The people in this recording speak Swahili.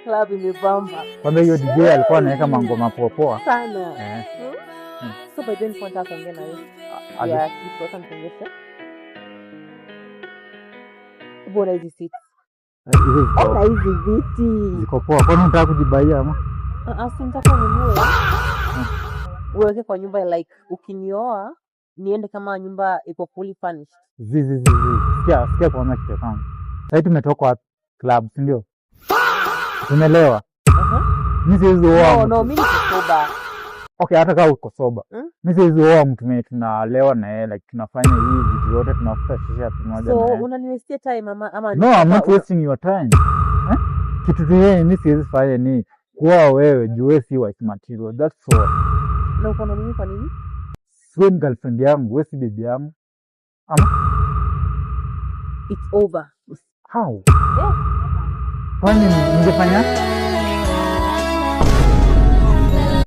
Club imebamba. Kwanza hiyo DJ alikuwa anaweka mangoma poa poa. Sana. Eh. So by then nilikuwa nataka kuongea na wewe. Aje. Ya kitu, wacha nikuonyeshe. Bora hizi seats. Hizi ziko Ona hizi viti. Ziko poa. Kwani unataka kujibuyia ama? Ah, ah, si nitaka ununue. Uweke kwa nyumba, like ukinioa niende kama nyumba iko fully furnished. Zi zi zi zi. Sikia, sikia kwanza kitu kwangu. Sasa tumetoka wapi? Club, si ndio? Tumelewa. Mimi siwezi oa No, mtu. no, mimi niko sober. Okay, hata kama uko sober. Mimi siwezi oa mtu mwenye tunalewa na yeye, like tunafanya hivi vitu yote, tunafuta shisha pamoja So na yeye. unaniwastia time ama No, I'm not una- wasting your time. Eh? Kitu tu yeye mimi siwezi fanya ni kuoa wewe juu wewe si wife material. That's all. Na uko na mimi kwa nini? Wewe ni girlfriend yangu, wewe si bibi yangu. Ama It's over. How? Eh. Kwani ningefanya?